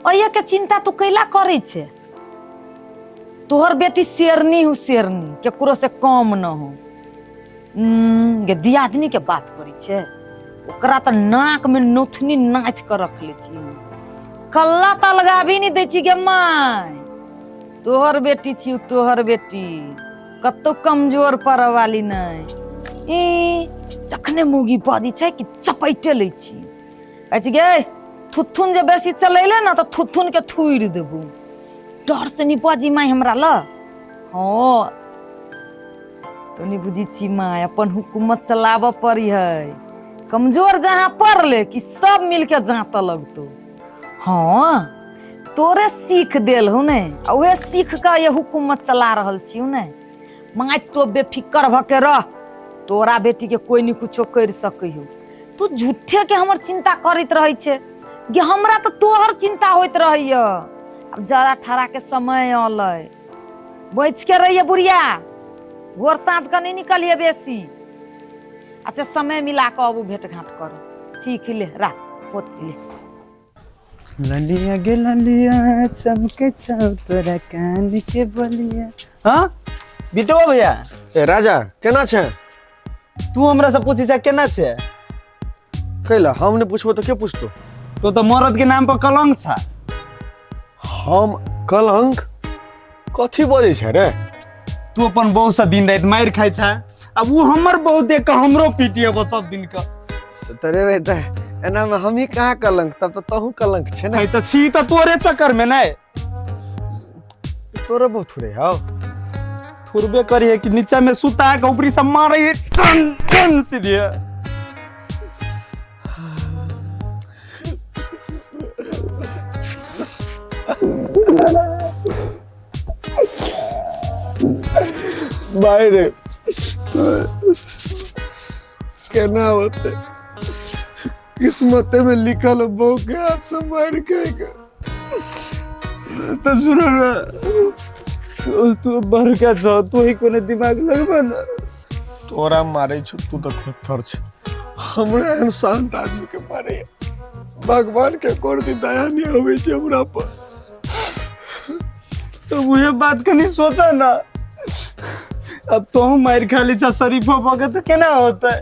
के चिंता तू कैला करै छै? तोहर बेटी शेरनी हूँ, शेरनी, केकरो से कम न हो। गे दियादनी के बात करै छै, ओकरा तऽ नाक में नोथनी नाथि कऽ रखले छी, कल्ला तऽ अलगाबी नहीं दै छी। गे माय, तोहर बेटी छी, तोहर बेटी कतौ कमजोर पड़ऽ वाली नहि। ई जखने मौगी बजै छै कि चपैटे लै छी, कहै छी गे थुथुन जे बेसी चलेले ने तऽ थुथुन के थुरि देबू। डर से नहीं बजी माय हमरा ल। हाँ तो नहीं बुझी छी माय, अपन हुकूमत चलाबऽ पड़ी है। कमजोर जहाँ पड़ले कि सब मिलके जाँतऽ लगतो। हाँ तोरे सीख देल हूँ ने, आ उहे सीख के ये हुकूमत चला रहल छी ने। माय तो बेफिक्र भऽ के रह, तोरा बेटी के कोई नहीं कुछो कर सकै हो। तू झूठे के हमर चिंता करैत रहै छै गे, हमरा तऽ तोहर चिंता होइत रहैया। आब जरा ठहरा के समय अलै, बच के रहिए बुढ़िया, भोर साँझ के नहीं निकलिए बेसी। अच्छा समय मिला के अबू भेंट घाट कर। ठीक ले राख पोती ले। ललिया गे ललिया चमके छौ तोरा कान के बलिया। हाँ बिटुआ भैया। ए राजा केना छै? तू हमरा से पूछी छै केना छै? कैला हम नहीं पूछबो तो के पूछतो? तो तो मरद के नाम पर कलंक छा। हम कलंक कथी बजै छै रे? तू अपन बहू से दिन रात मारि खाइ छा, अब वो हमर बहू देख के हमरो पीटिएबो सब दिन का। त रे भाई, त एना में हम ही कहाँ कलंक, तब तो तहु कलंक छै ने। नहीं त छी त तोरे चक्कर में नहीं। तोरे बहुत थोड़े हौ। थुरबे करी है कि नीचा में सुता के ऊपरी से मारे है टन टन सीधे। भाई रे केना होते, किस्मते में लिखल हो बहू के हाथ से मार के। तो सुनो ना, तू बड़का छौ, तू ही कोनो दिमाग लगबे ना। तोरा मारे छु, तू तो थेथर छ, हमरा एहन शांत आदमी के मारे भगवान के कोर दी दया नहीं होवे छै हमरा पर। तो वह बात कनी सोचा ना, अब तो हम मार खा ली शरीफो भगत तो केना होता है।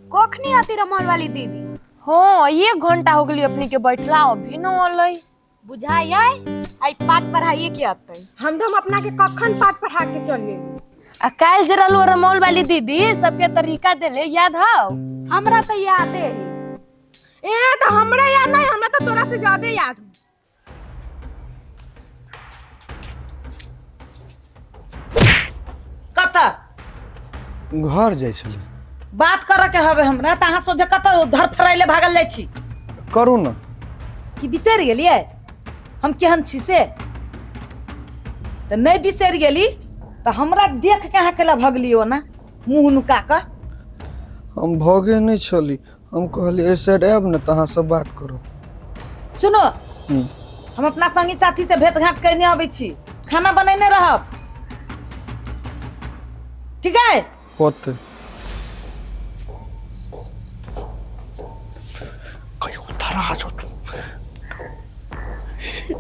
कखनी आती रमौल वाली दीदी? हाँ 1 घंटा हो गेली अपनी के बैठला, अभी न अलै। बुझाई आय आई पाठ पढ़ाइए के आते। हम तो हम अपना के कखन पाठ पढ़ा के चलिए। आ काल्हि जे रहलू रमौल वाली दीदी सबके तरीका देले याद हौ? हमरा तो यादे है। ए तो हमरा याद नहीं, हमरा तो तोरा से ज्यादा याद है। कतऽ घर जाइ छली। बात करऽ के हवे हमरा तऽ अहाँ सोझे कतऽ धरफड़ाइले भागल जाइ छी? करू ना। कि बिसरि गेलियै हम केहन छी से? तऽ नहि बिसरि गेली तऽ हमरा देख के अहाँ केला भगलियो ना मुँह नुका कऽ? हम भगे नहि छली, हम कहली एहि साइड आयब ने तऽ अहाँ से बात करब। सुनो, हम अपना संगी साथी से भेंट घाट करने अबै छी, खाना बनेने रहब, ठीक है? होते कहियो धरा जो तू,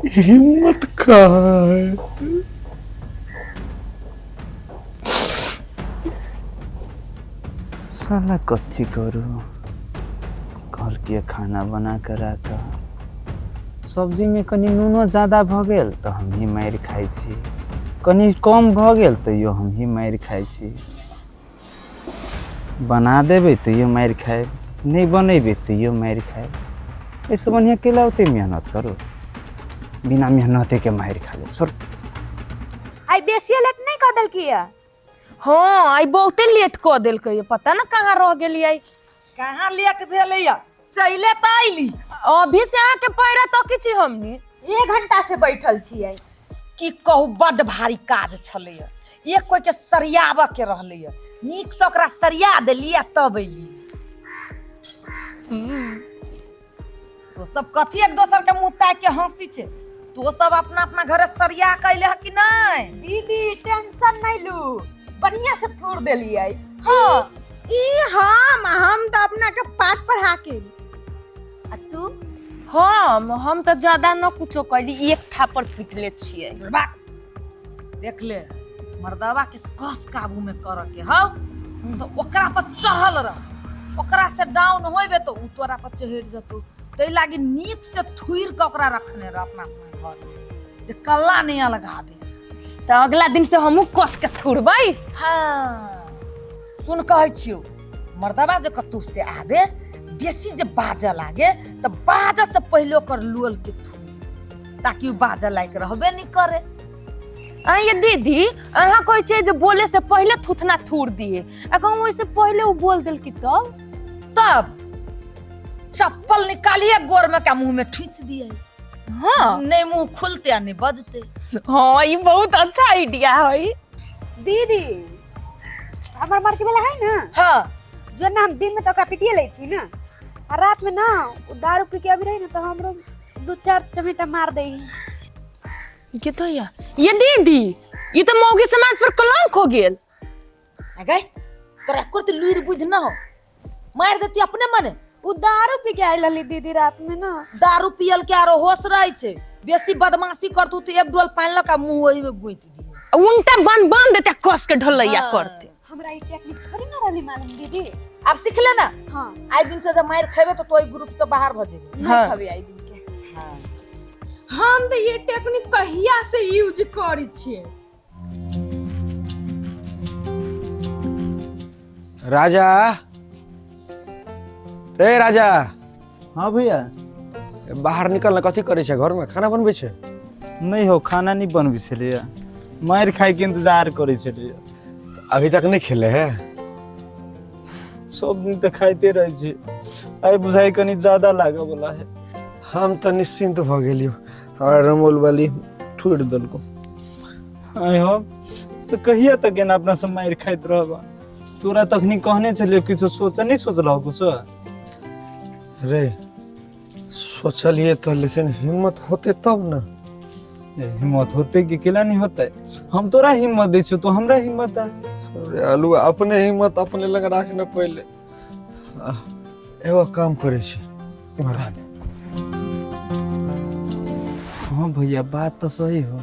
हिम्मत कहाँ है? साला कच्ची करू, कहलकै खाना बना के राख, सब्जी में कनि नूनो ज्यादा भऽ गेल तऽ हमही मारि खाइ छी, कनि कम भऽ गेल तैयो हमही मारि खाइ छी, बना देबै तैयो मारि खायब, नहि बनेबै तैयो मारि खायब। एहिसँ बढ़िआँ केला ओते मेहनत करू, बिना मेहनतेके मारि खा लेब। छोड़। आई बेसी लेट नहीं कऽ देलकी है? हाँ आई बहुते लेट कऽ देलकै, पता ना कहाँ रह गेलियै। कहाँ लेट भेलैया, चले तऽ अयली। अभी से अहाँ के पैरा तकी छी हमनी। 1 घंटा से बैठल छियै। की कहू, बड भारी काज छलैया, एक कोई के सरियाबऽ के रहलैया, नीक से ओकरा सरिया देलियै तब अयली। तो सब कथी एक दोसर के मुंह ताकि के हंसी छै? तो सब अपना अपना घरे सरिया के अयले हँ कि नहि? दीदी टेंशन नहीं लू, बढ़िया से थूर देलियै। हाँ ई हम तो अपना के पाठ पढ़ा के आ तू? हम तऽ ज्यादा न कुछो कैली, एक थापड़ पिटले छियै। दुर्बा देख ले, मर्दवा के कस काबू में कर के हौ तो ओकरा पर चढ़ल रह, ओकरा से डाउन होइबे तो उ तोरा पर चढ़ जतौ। तै लागी नीक से थुइर के ओकरा रखने रह अपना अपना घर में, जे कल्ला नहीं अलगाबे। तऽ अगला दिन से हमहूँ कस के थुरबै। हाँ सुन, कहै छियौ, मर्दवा जे कतौ से आबे बेसी जे बाजऽ लागे तऽ बाजऽ से पहिले ओकर लोल के थुर, ताकि उ बाजऽ लायक रहबे नहीं करे। आ ये दीदी, अहाँ कहै छियै जे बोले से पहिले थुथना थूर दिए, आ कहूँ ओहिसे पहिले उ बोल देलकी तब? तब चप्पल निकालिए गोर में का मुंह में ठूस दिए। हाँ नहीं मुंह खुलते आ नहीं बजते। हाँ ई बहुत अच्छा आइडिया है। दीदी हमर मर के बेला है ना, हाँ जो ना हम दिन में तो ओकरा पिटिए लै छी ना, आ रात में ना उ दारू पी के अभी रही ना तो हमरो दू चार चमेटा मार दे। के तो या ये दीदी, ये तो मौगी समाज पर कलंक हो गेल। आ गए तोरा एको रत्ती लुरि बुद्धि न हो, मार देती अपने मने। उ दारू पी के आयल रहली दीदी रात में ना। दारू पियल के आरो होश रहे छै, बेसी बदमाशी करतू तो एक डोल पानि लऽ के मुंह ओहि में गोति दिहे, उनटा बन बन देते कस के ढलैया करते। हमरा ई टेक्निक थोड़ी ना रहली मालूम दीदी। आब सीख ले ना। हाँ आइ दिन से जब मार खेबे तो तोई ग्रुप से बाहर भ जेबे। नहीं खबे आई दिन के। हाँ हम तो ये टेक्निक कहिया से यूज करी छियै। राजा, रे राजा। हाँ भैया। बाहर निकल ना, कथी करै छै घर में? खाना बनबै छै? नहीं हो, खाना नहीं बनबै छलियै, मारि खाय के इंतजार करै छलियै। अभी तक नहीं खेले है? सब दिन तऽ खाइते रहै छी, आइ बुझाइ कनी ज्यादा लागऽ वाला है। हम तऽ निश्चिंत भऽ गेलियो, हमरा रमोल वाली थोड़ि देलको। आइ हो तऽ कहिया तक एना अपना सब मारि खाइत रहब? तोरा तखनी कहने छलियै किछो सोच नहीं सोचलहो कुछो? रे सोचलिए तो, लेकिन हिम्मत होते तब ना। हिम्मत होते कि केला नहीं होते? हम तोरा हिम्मत दै छियौ तो हमरा हिम्मत दे। अरे आलू, अपने हिम्मत अपने लग राखने पहिले। एगो काम करै छी, इम्हर आ। हाँ भैया बात तो सही हो,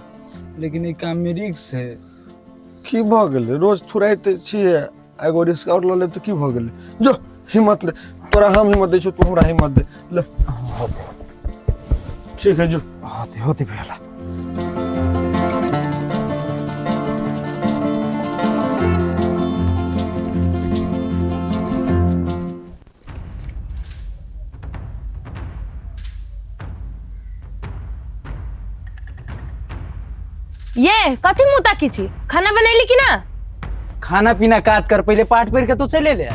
लेकिन ई काम में रिस्क है। की भऽ गेलै? रोज थुराइते छियै, एगो रिस्क और लऽ लेब तऽ की भऽ गेलै? जो हिम्मत ले, तोरा हम हिम्मत दै छियौ, तू हमरा हिम्मत दे। ले ठीक है, जो होते होते भैया। ये कथी मुँह ताकी छी? खाना बनैली कि ना? खाना पीना काट कर पहले पाठ पढ़ के तो चले ले।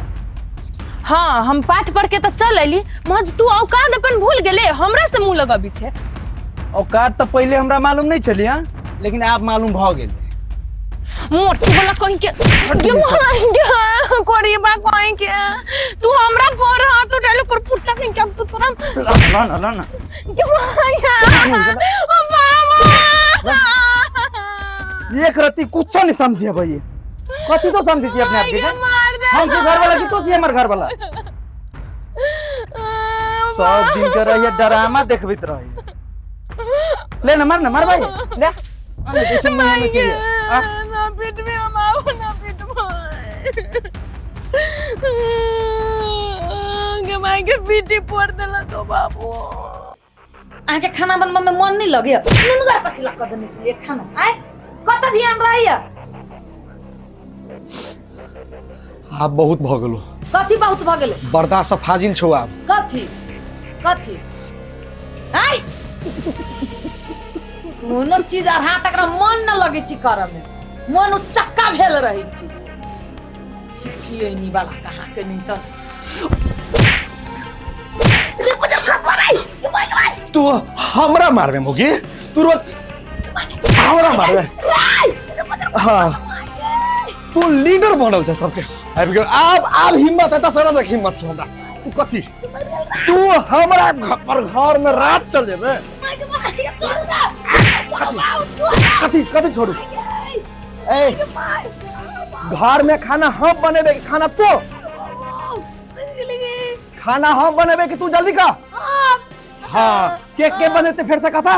हाँ हम पाठ पढ़ के तो चल अली, महज तू औकात अपन भूल गेले, हमरा से मुँह लगबी छे। औकात तो पहले हमरा मालूम नहीं छली, हाँ लेकिन आप मालूम भ गेल। मोटी वाला कहीं के ये मार कोरी बा कहीं के तू हमरा पर हाथ उठाले कर पुट्टा कहीं के, अब तो तोरा ला ना ला ना ये मार ओ मामा। एक रत्ती कुछ नहीं समझे भाई, कथी तो समझे छी अपने आप के? हम के घर वाला की तो छी हमर घर वाला सब दिन के रहिए ड्रामा देखबैत रहिए। ले ना मार ना मार भाई ले अने देखै मुंह में के ना पीट में हम आओ ना पीट में के माई के पीटी फोड़ देलक बाबू। अहाँ के खाना बनबा में मन नहीं लगैया? नुनगर कथी ला कऽ देने छलियै खाना? आय कत ध्यान रहैया? आब बहुत भऽ गेलो। कथी बहुत भऽ गेलै? बर्दाश्त फाजिल छौ आब। कथी कथी? आय कोनो चीज अढ़ा तकरा मन न लगै छी करऽ में, मन उचक्का भेल रहै छी। छी छियै वाला कहाँ के नहीं तऽ तू हमरा मारबे मोगी? तू रोज हमरा मारबे? हाँ तू लीडर बनल छै सबके। आबि गेल आब, आब हिम्मत है तऽ सदा हिम्मत छौ हमरा। तू कथी? तू हमरा पर घर में रात चल जेबे? कथी कथी छोड़ू? ए घर में खाना हम बनेबे कि खाना तू? खाना हम बनेबे कि तू? जल्दी का। हाँ, के बनेते फिर से कथा?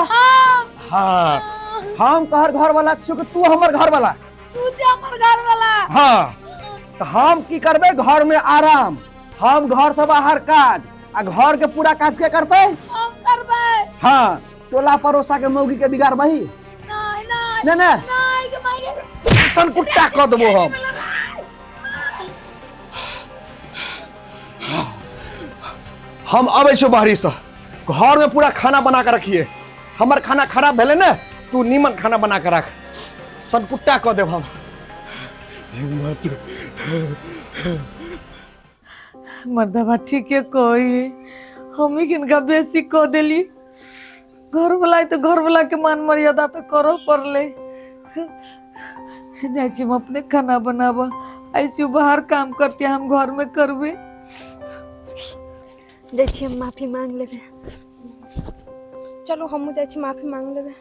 हाँ, हम तोहर घर वाला छियो कि तू हमर घर वाला? तू छे हमर घर वाला। हाँ, तो हम की करबे घर में आराम, हम घर से बाहर काज, आ घर के पूरा काज के करते? हम करबे। हाँ, टोला पड़ोसा के मौगी के बिगाड़बही? नहीं नहीं। नहीं नहीं। नहीं के मारे सनकुट्टा कऽ देबो हम। हम अबै छियो बाहरी से, घर में पूरा खाना बना के रखिए। हमर खाना खराब भेलै ने, तू नीमन खाना बना के रख, सनकुट्टा कऽ देब हम। हिम्मत मर्दबा ठीके कही, हम ही किनका बेसी कह देली। घर वाला तो घर वाला के मान मर्यादा तो करो पड़ले। जाइ छी हम अपने खाना बनाबा, ऐसे बाहर काम करते हम घर में करबे। जाइ छी हम माफी मांग लेबै। चलो हमहूँ जाइ छी माफी मांग लेबै।